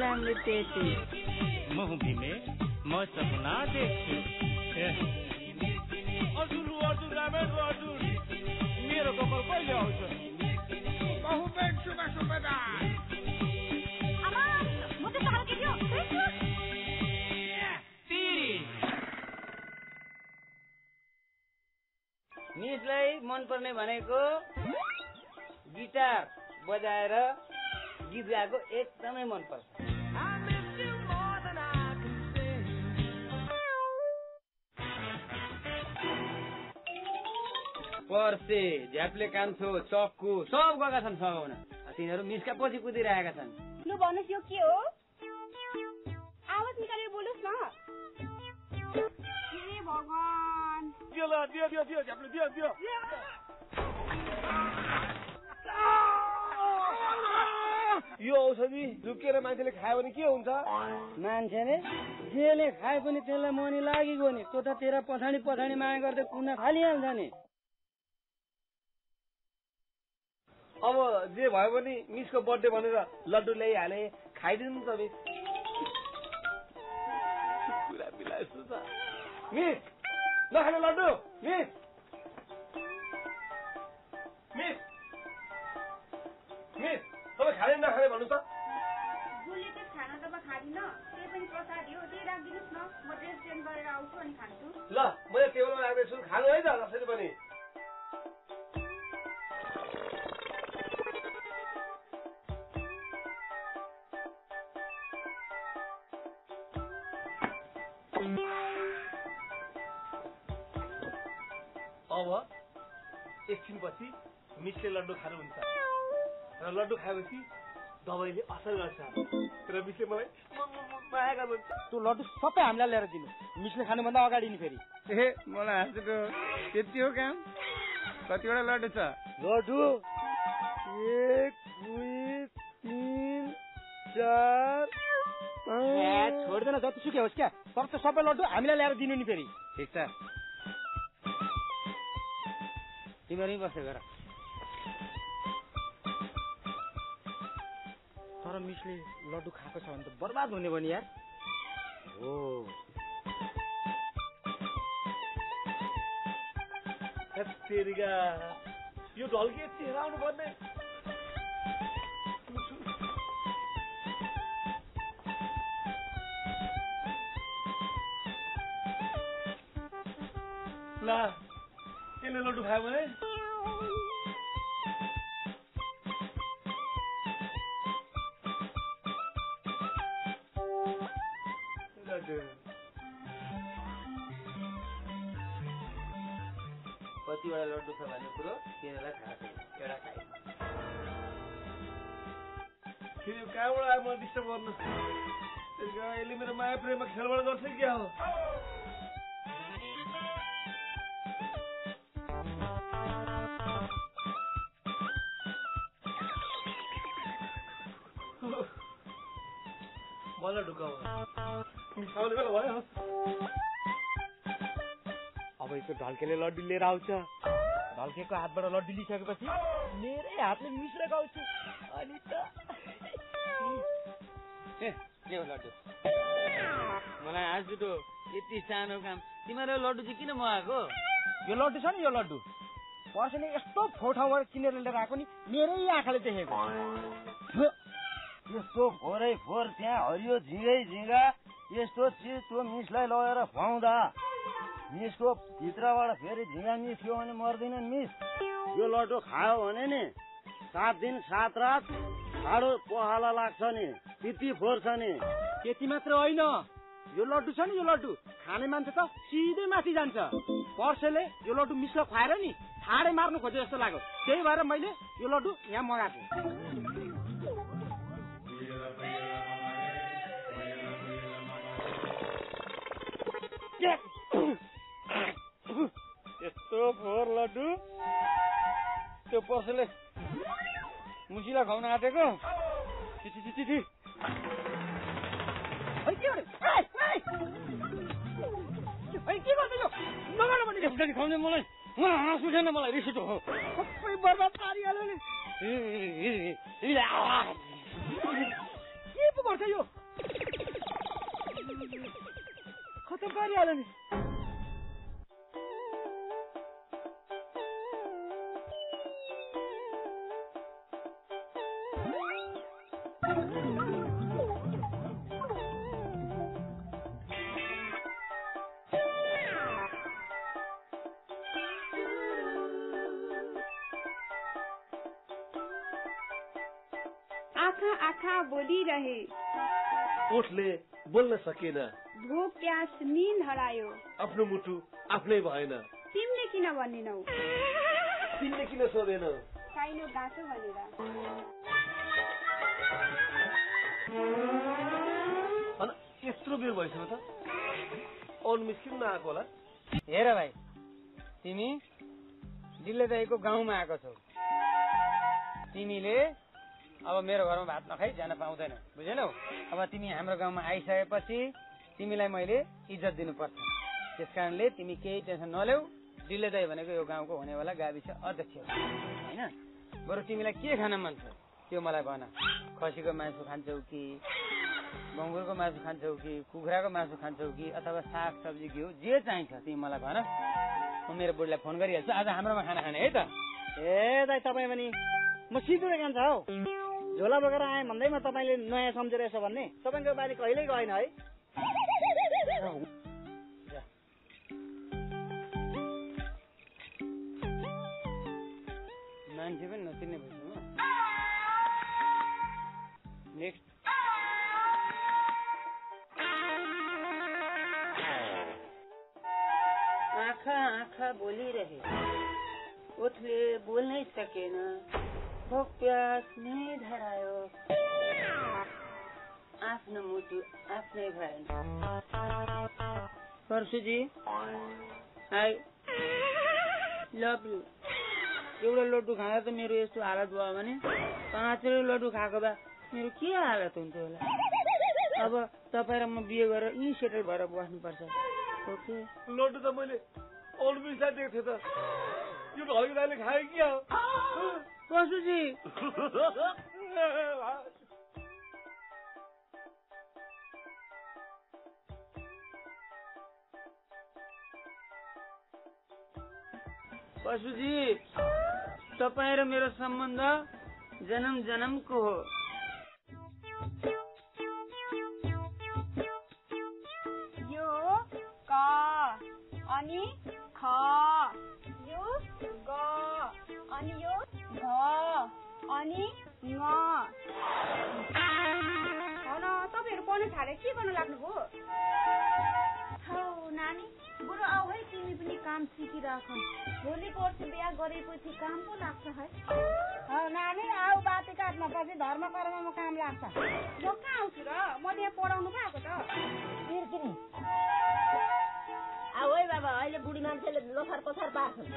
हामीले त्यति। म हुँ भीमे, म सपना देख्छु। अर्जुन रामेश्वर अर्जुन मेरो कपाल कहिले आउँछ? बहुपेट सुबेदार मिसलाई मनपर्ने भनेको गिटार बजाएर गीत गाएको एकदमै मनपर्छ। पर्से झ्याप्ले कान्छो चक्कु सब गएका छन् सघाउन। तिनीहरू मिसका पछि कुदिरहेका छन्। लु भन्नुहोस् यो के हो? आवाज निकालेर बोल्नुहोस् न। हे भगवान, दियो झ्याप्ले दियो। यो औषधि झुकेर मान्छेले खायो भने के हुन्छ? मान्छेले जेले खाए पनि त्यसलाई मनी लागिगयो नि। त्यो त तेरा पछाडि माया गर्दै कुना थालिहाल्छ नि। अब जे भयो पनि मिसको बर्थडे भनेर लड्डु ल्याइहाले, खाइदिनु त मिस। कुरा मिलाए सुझा मिस नखाने लड्डु मिस तपाईँ खाने नखाने भन्नु त। गोली त खाना त खादिन, त्यही पनि प्रसाद हो, त्यही राखिदिनुहोस् न। म ड्रेस चेन्ज गरेर आउँछु अनि खान्छु। ल मैले टेबलमा राख्दैछु, खानु है त जसरी पनि। अब एकछिनपछि मिसले लड्डु खानुहुन्छ र लड्डु खाएपछि दबाईले असर गर्छ र मिसले मलाई माया गर्नुहुन्छ। त्यो लड्डु सबै हामीलाई ल्याएर दिनु, मिसले खानुभन्दा अगाडि नि फेरि। मलाई हाँसेको त्यति हो काम? कतिवटा लड्डु छ? लड्डु 1 2 3 4 5। छोड्दैन, जतिसुकै होस् क्या, तर त्यो सबै लड्डु हामीलाई ल्याएर दिनु नि फेरि। ठिक छ, तिमीहरू बसेर गर। तर मिसले लड्डु खाएको छ भने त बर्बाद हुने भयो नि यार। हो तेरिका यो ढल्के यति हेराउनु पर्ने। ल यसले लड्डु खायो भने कतिवटा लड्डु छ भन्ने कुरो तिनीहरूलाई थाहा छैन। एउटा खाए फेरि कहाँबाट आयो मलाई डिस्टर्ब गर्नु? यसले मेरो माया प्रेममा खेलबाट गर्छ क्या हो? मलाई ढुकाउ मिसाउने बेला भयो। अब यसो ढल्केले लड्डु लिएर आउँछ। ढल्केको हातबाट लड्डु लिइसकेपछि मेरै हातले मिसलाई गाउँछु। अनि त के हो लड्डु? मलाई आज त यति सानो काम, तिमीहरू लड्डु चाहिँ किन मगाएको? यो लड्डु छ नि, यो लड्डु पर्सेले यस्तो फोठाउबाट किनेर लिएर आएको नि, मेरै आँखाले देखेको। यस्तो फोरै फोर त्यहाँ हरियो झिँगै झिँगा यस्तो चिज त्यो मिसलाई लगेर खुवाउँदा मिसको भित्रबाट फेरि झिँगा निस्क्यो भने मर्दिनन् मिस। यो लड्डु खायो भने नि 7 दिन 7 रात ठाडो पखाला लाग्छ नि, तिती फोर्छ नि। त्यति मात्र होइन, यो लड्डु छ नि, यो लड्डु खाने मान्छे त सिधै माथि जान्छ। पर्सेले यो लड्डु मिसलाई खुवाएर नि ठाडै मार्नु खोजे जस्तो लाग्यो। त्यही भएर मैले यो लड्डु यहाँ मगाएको। यस्तो फोहोर लड्डु त्यो पर्सेले मुसीलाई खुवाउन आँटेको। चिठी चिठी चिठी खुवाउने मलाई हाँस उठेन, मलाई रिस उठ्यो। सबै बर्बाद पारिहाल्यो नि। के पो गर्छ यो? खतम पारिहाल्यो नि। आँखा आँखा बोलिरहे, ओठले बोल्न सकेन, भोक प्यास निन्द हरायो, आफ्नो मुटु आफ्नै भएन, तिमीले किन भनेनौ, तिमीले किन सोधेनौ, काइलो गाँसो भनेर। अनि यत्रो बेर भइसक्यो त अन मिस किन नआएको होला? हेर भाइ, तिमी दिल्ले दाईको गाउँमा आएको छौ। तिमीले अब मेरो घरमा भात नखाइ जान पाउँदैनौ, बुझेनौ? अब तिमी हाम्रो गाउँमा आइसकेपछि तिमीलाई मैले इज्जत दिनुपर्छ। त्यस कारणले तिमी केही टेन्सन नलेऊ। दिल्ले दाई भनेको यो गाउँको हुनेवाला गाविस अध्यक्ष हो, होइन? बरु तिमीलाई के खान मन छ त्यो मलाई भन। खसीको मासु खान्छौ कि बङ्गुरको मासु खान्छौ कि कुखुराको मासु खान्छौ कि अथवा साग सब्जी घिउ जे चाहिन्छ तिमी मलाई भन। म मेरो बुढीलाई फोन गरिहाल्छु, आज हाम्रोमा खाना खाने है त। ए दाइ तपाईँ पनि म सिधै कान्छ हौ। झोला बोकेर आएँ भन्दैमा तपाईँले नयाँ सम्झेर यसो भन्ने तपाईँको बानी कहिल्यै गएन है। मान्छे पनि नचिन्ने भइसक्यो। नेक्स्ट आँखा आँखा बोलिरहे, ओठले बोल्नै सकेन, भोक प्यास निन्द हरायो, आफ्नो मुटु आफ्नै भएन। परशुजी आई लभ यु। एउटा लड्डु खाँदा त मेरो यस्तो हालत भयो भने 5 लड्डु खाएको भए मेरो के हालत हुन्थ्यो होला। अब तपाईँ र म बिहे गरेर यी सेटल भएर बस्नुपर्छ। ओके लड्डु त मैले अरू मिसलाई दिएको थिएँ त, यो ढल्के दाइले खायो कि परशुजी। परशुजी, तपाईँ र मेरो सम्बन्ध जन्म जन्मको हो। यो क अनि ख, यो ग अनि यो घ अनि ङ। तपाईँहरू पढ्न थाले के गर्नु लाग्नुभयो? हौ नानी, बुढो आऊ है, तिमी पनि काम सिकिराख। भोलि पर्सि बिहा गरेपछि काम पो लाग्छ है। नानी आऊ बाती काट्न, पछि धर्म कर्ममा काम लाग्छ। म कहाँ आउँछु र, म यहाँ पढाउनु पो आएको त। आऊ है बाबा, अहिले बुढी मान्छेले लोथार पछार पार्छन्।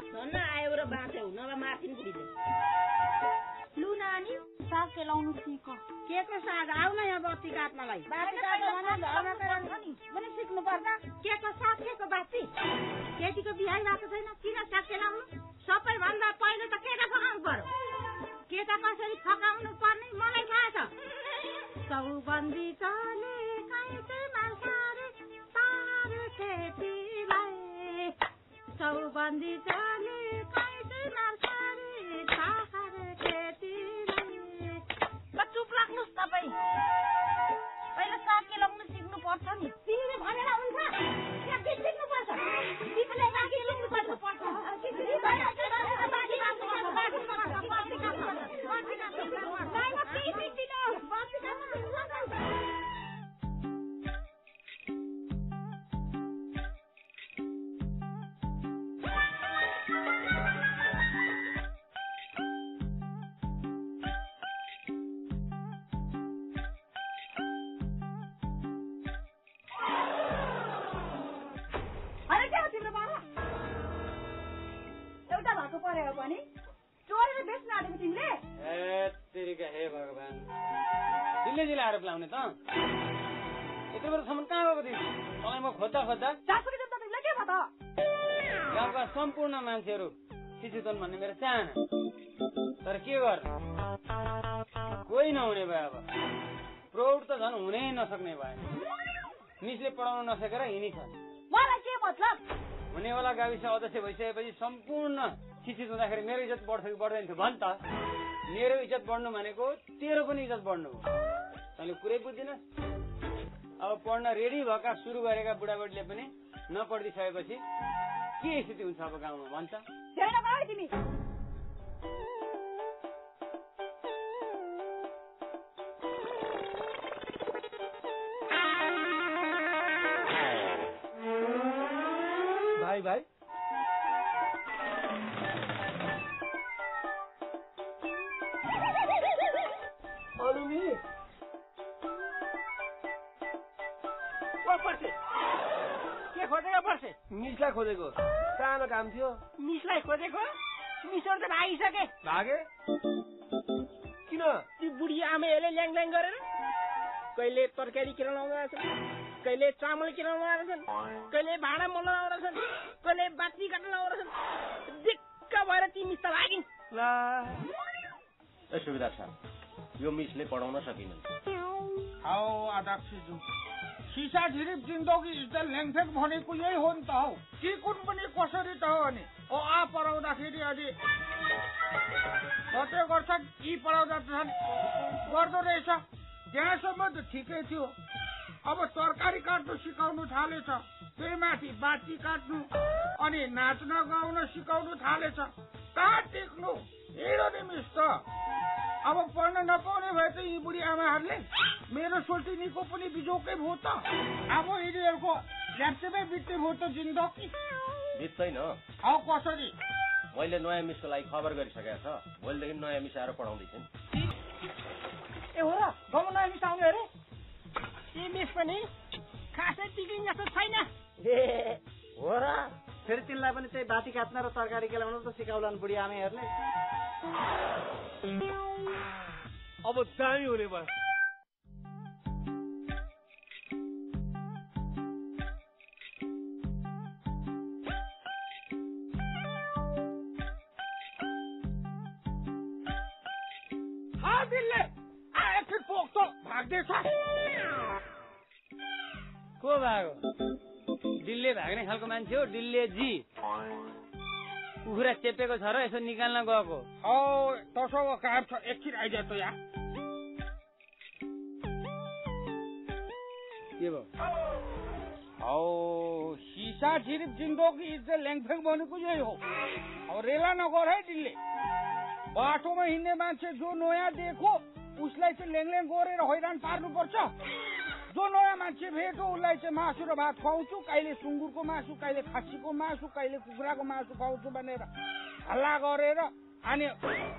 धन्न आयो र बाँच्यौ, नभए मार्थिन् बुढीले। लु नानी, साग केलाउनु सिक। के को साग? आऊ न यहाँ बत्ती काट्नलाई। बाती काट्न भने धर्म कर्म पनि सिक्नु पर्छ। के को साग, के को बासी? केटीको बिहा भएको छैन, किन साग केलाउनु? सबैभन्दा पहिलो त केटा फकाउनु पर्यो। केटा कसरी फकाउनु पर्ने मलाई थाहा छ। चौबन्दी चले काइँचैमा सारे तारे केटीलाई, चौबन्दी चले काइँचैमा सारे तारे केटीलाई। चुप लाग्नुहोस् तपाईँ, पहिला साग केलाउनु सिक्नु पर्छ नि। तिमीले भनेर हुन्छ, यहाँ गीत सिक्नुपर्छ। तिमीले बाँकी सिक्नुपर्छ। पनि चोरेर बेच्न आँटेको तिमीले? हे भगवान, दिल्ले जिल्ला आरोप लाउने त यति बेलासम्म कहाँ गएको तिमी? मलाई म खोज्दा खोज्दा तिमीलाई के भयो त? गाउँका सम्पूर्ण मान्छेहरू चिचुतन भन्ने मेरो चाहना, तर के गर्नु, कोही नहुने भयो। अब प्रौढ त झन् हुनै नसक्ने भयो मिसले पढाउन नसकेर हिँडिछन् मलाई के मतलब हुनेवाला गाविस अध्यक्ष भइसकेपछि सम्पूर्ण शिक्षित हुँदाखेरि मेरो इज्जत बढ्छ कि बढ्दैन थियो भन् त मेरो इज्जत बढ्नु भनेको तेरो पनि इज्जत बढ्नु हो तैँले कुरै बुझ्दिनस् अब पढ्न रेडी भएका सुरु गरेका बुढाबुढीले पनि नपढिदिइसकेपछि के स्थिति हुन्छ अब गाउँमा भन्छ तिमी भाइ के खोजेको पर्से मिसलाई खोजेको सानो काम थियो मिसलाई खोजेको मिसहरू त भागिसके भागे किन ती बुढी आमाहरूले ल्याङ गरेर कहिले तरकारी किन्न लगाउँछन् कहिले चामल किन्न लगाउँछन् कहिले भाँडा मोल्न लगाउँछन् कहिले बाती काट्न लगाउँछन् दिक्क भएर ती मिस त भागिन् ला सुविधा छ यो मिसले पढाउन सकिन्छ हौ अध्यक्षज्यू सिसा झिरिप जिन्दगी त ल्याङफेक भनेको यही हो नि त हौ के कुन पनि कसरी त हो अनि ओ आ पढाउँदाखेरि अलि कतै गर्छन् यी पढाउँदा गर्दो रहेछ त्यहाँसम्म त ठिकै थियो अब तरकारी काट्नु सिकाउनु थालेछ त्यही माथि बाटी काट्नु अनि नाच्न गाउन सिकाउनु थालेछ कहाँ टिक्नु हिँडो नि मिस त अब पढ्न नपाउने भए त यी बुढी आमाहरूले मेरो सोल्टिनीको पनि बिजोकै भयो त अब यिनीहरूको ल्याप्चेपै बित्ने भयो त जिन्दगी बित्दैन हौ कसरी मैले नयाँ मिसको लागि खबर गरिसकेको छ भोलिदेखि नयाँ मिस आएर पढाउँदैछन् ए हो र गाउँमा नयाँ मिस आउने अरे ती मिस पनि खासै बिग्रिन जस्तो छैन ए हो र फेरि तिनलाई पनि त्यही बाटी काट्न र तरकारी केलाउन त सिकाउलान् बुढी आमाहरूले अब दामी हुने भयो को भागो डिल्ले भाग्ने खालको मान्छे हो डिल्ले जी कुखुरा चेपेको छ र यसो निकाल्न गएको हौ तसो काम छ एकछिन आइज त यहाँ के भयो हौ सिसा झिरिप जिन्दगी ल्याङफेक भनेको यही हो अब रेला नगर है डिल्ले बाटोमा हिँड्ने मान्छे जो नयाँ देखो उसलाई चाहिँ ल्याङ गरेर हैरान पार्नुपर्छ जो नयाँ मान्छे भेटो उसलाई चाहिँ मासु र भात खुवाउँछु कहिले सुँगुरको मासु कहिले खसीको मासु कहिले कुखुराको मासु खुवाउँछु भनेर हल्ला गरेर अनि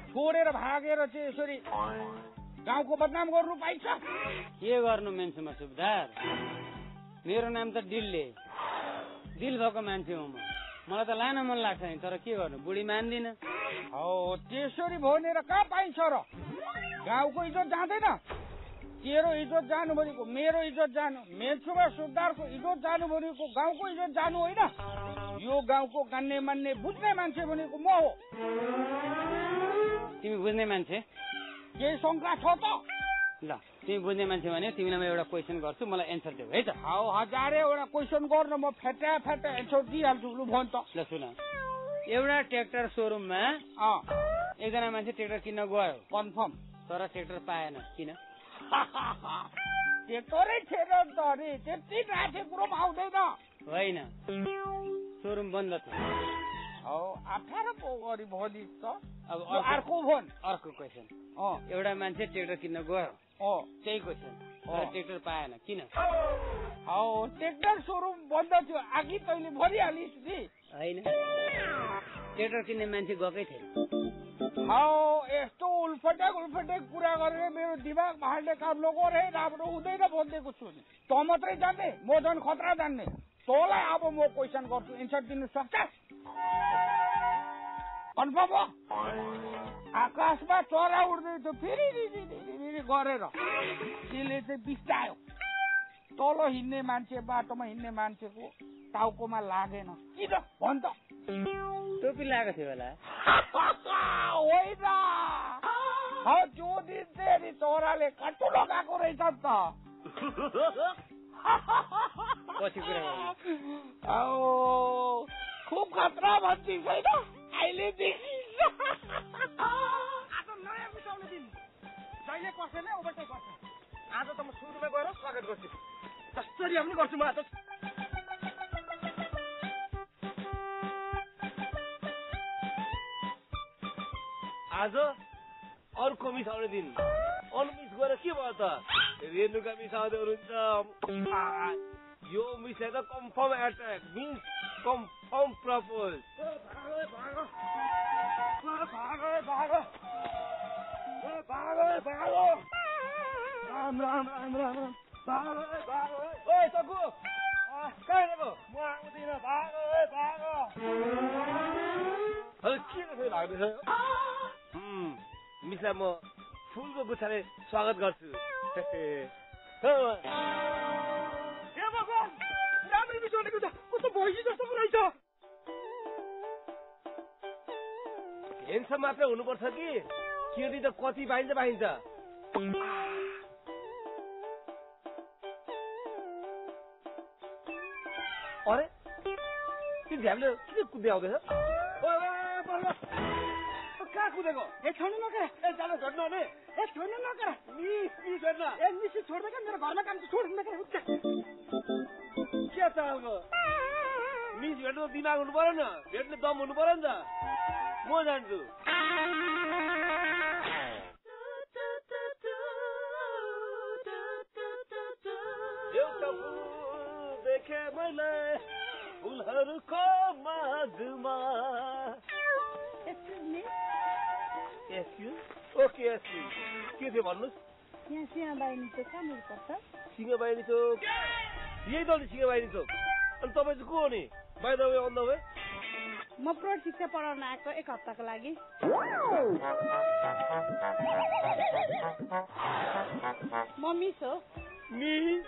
छोडेर भागेर चाहिँ यसरी गाउँको बदनाम गर्नु पाइन्छ के गर्नु मान्छेमा सुविधार मेरो नाम त डिल्ले दिल भएको मान्छे हो मलाई त लान मन लाग्छ नि तर के गर्नु बुढी मान्दिन हौ त्यसरी भनेर कहाँ पाइन्छ र गाउँको इज्जत जाँदैन तेरो इज्जत जानु भनेको मेरो इज्जत जानु मेचुमा सुधारको इज्जत जानु भनेको गाउँको इज्जत जानु होइन यो गाउँको गान्ने मान्ने बुझ्ने मान्छे भनेको म हो तिमी बुझ्ने मान्छे केही शङ्का छ त ल तिमी बुझ्ने मान्छे भने तिमीलाई म एउटा क्वेसन गर्छु मलाई एन्सर देऊ है त हौ हजारैवटा क्वेसन गर्न म फ्याटा एन्सर दिइहाल्छु लु भन् त ल सुन एउटा ट्र्याक्टर सोरुममा एकजना मान्छे ट्र्याक्टर किन्न गयो कन्फर्म तर ट्र्याक्टर पाएन किन ट्र्याक्टरै थिएन नि त अरे त्यति राखे कुरो आउँदैन होइन सोरुम बन्द थियो हौ अप्ठ्यारो पो गरी भनिस् त अब अर्को फोन अर्को क्वेसन एउटा मान्छे ट्र्याक्टर किन्न गयो त्यही क्वेसन ट्र्याक्टर पाएन किन हौ ट्र्याक्टर सोरुम बन्द थियो अघि तैँले भनिहालिस् नि होइन ट्र्याक्टर किन्ने मान्छे गएकै थिएन हौ यस्तो उल्फटेक कुरा गरेर मेरो दिमाग भाँड्ने काम नगरे राम्रो हुँदैन भनिदिएको छु नि त मात्रै जान्ने म झन् खतरा जान्ने तँलाई अब म क्वेसन गर्छु एन्सर दिनु सक्छस् कन्फर्म हो आकाशमा चरा उड्दै थियो फेरि गरेर त्यसले चाहिँ बिस्तायो तल हिँड्ने मान्छे बाटोमा हिँड्ने मान्छेको टाउकोमा लागेन किन भन् त टोपी लगाएको थियो होला होइन जो दिन तेरी छोराले कटु लगाएको रहेछ नि त पछि कुरा खुब खतरा भन्छी छैन अहिलेदेखि आज नयाँ मिसाउने दिन जहिले कसैले ओभरटेक गर्छ आज त म सुरुमा गएर स्वागत गर्छु जसरी पनि गर्छु म आज अर्को मिस आउने दिन अरू मिस गएर के भयो त रेणुका मिस आउँदै हुनुहुन्छ यो मिसलाई त confirm attack means confirm propose Ram Ram Ram Ram ओइ सकु कहाँ गएको म आउँदिन भागो के जस्तो लाग्दैछ मिसलाई म फुलको गुच्छाले स्वागत गर्छु हे भगवान् राम्रै मिसाउनेको त कस्तो भैँसी जस्तो पो रहेछ हेन्सम मात्रै हुनुपर्छ कि केटी त कति पाइन्छ अरे त्यो झ्यामले किन कुद्दै आउँदैछ कहाँ कुदेको ए छोड्नु नगर ए जानु छोड्नु अनि ए छोड्नु नगर मिस छोड्नु ए मिस छोड्दै मेरो घरमा काम छोड्नु नगर के चालको मिस भेट्नु दिमाग हुनु पर्यो न भेट्ने दम हुनु पर्यो नि त म जान्छु एउटा फुल देखे मैले फुलहरूको माझमा ओके के थियो भन्नुहोस् यहाँ सिंहबाहिनी चोक कहाँ मिल पर्छ सिंहबाहिनी चोक यही त हो नि सिंहबाहिनी चोक अनि तपाईँ चाहिँ को हो नि by the way on the way म प्रौढ शिक्षा पढाउन आएको 1 हप्ताको लागि म मिस हो मिस